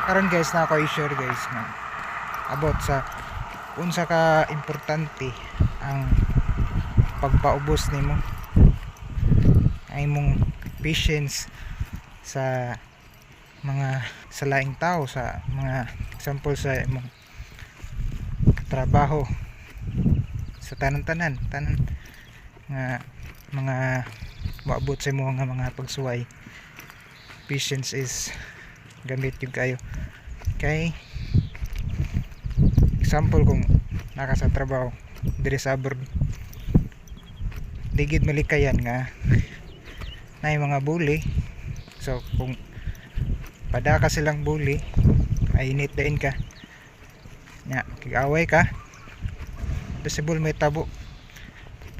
Karon guys, na ako i-share, guys, nga about sa unsa ka importante ang pagpaubos nimo ang imong patience sa mga sa laing tao, sa mga example sa imong trabaho, sa tanan-tanan, tanan nga mga moabot sa imo nga mga pagsuway. Patience is gamit gyud kayo kay example, kung naka sa trabaho diri sa abroad, di gid malikayan nga naay mga bully. So kung padaka silang bully ay init dain ka nya, kig-away ka, possible may tabo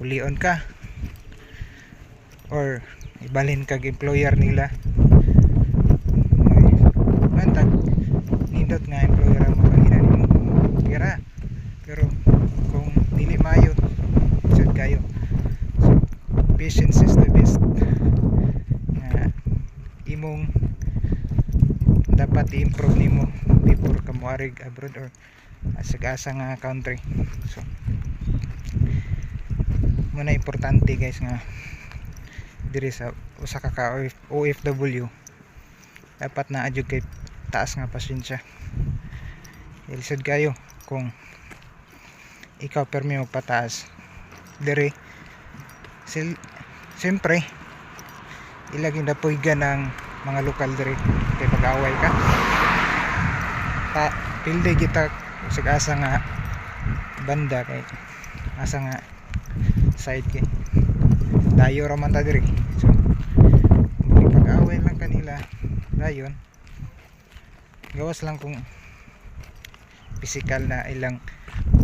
pulion ka or ibalhin kag employer nila. Mantag nindot nga employer ang mabalhinan nimo pira, pero kung dili maayo, sad kayo. So patience is the best nga imong dapat i-improve nimo before ka moarig abroad or sa asa nga country. So muna importante, guys, nga diri sa usa ka ka OFW, dapat naa jud kay taas nga pasensya. Lisod kayo kung ikaw permi mo pataas diri. Siyempre ilaging dapuygan ng mga lokal diri kay pag-away ka ta, pildi kita sa asa nga banda, kay asa nga side, kay dayo ra man ta diri. So pag-away lang kanila dayon, gawas lang kung physical na ilang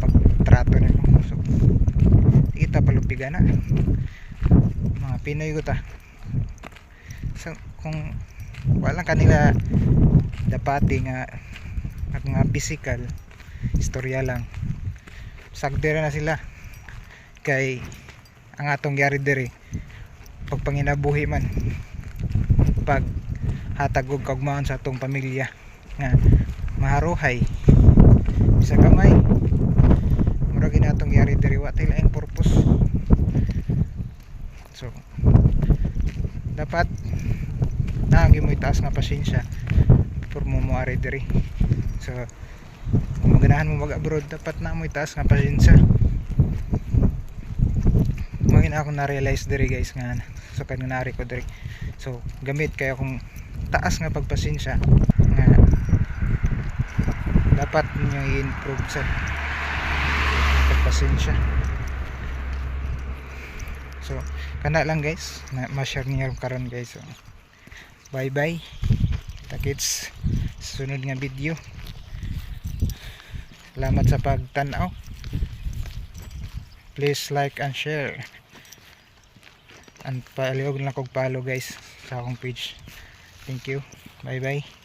pagtrato nimo. So di kita palupigan na mga Pinoy ko ta. So kung wala kanila dapati nga at nga physical, istorya lang, sagdera na sila kay ang atong yari diri pagpanginabuhi man, pag hatag og kaugmaon sa atong pamilya nga maharuhay bisa gamay. Mura gini atong yari diri, wa tay laing purpose. So dapat naa gyud mo itaas nga pasensya before mo moari diri. So kung maganahan mo mag-abroad, dapat naa mo itaas nga pasensya. Mao na akong na-realize diri, guys, nga so kan naari ko diri. So gamit kayo kung taas nga pagpasensya nga dapat ninyo i-improve sa pagpasensya. So kana lang, guys, na ma-share niyo karon, guys. So bye bye, kita-kits sa sunod nga video. Salamat sa pagtan-aw. Please like and share and palihog lang kog follow, guys, sa akong page. Thank you, bye bye.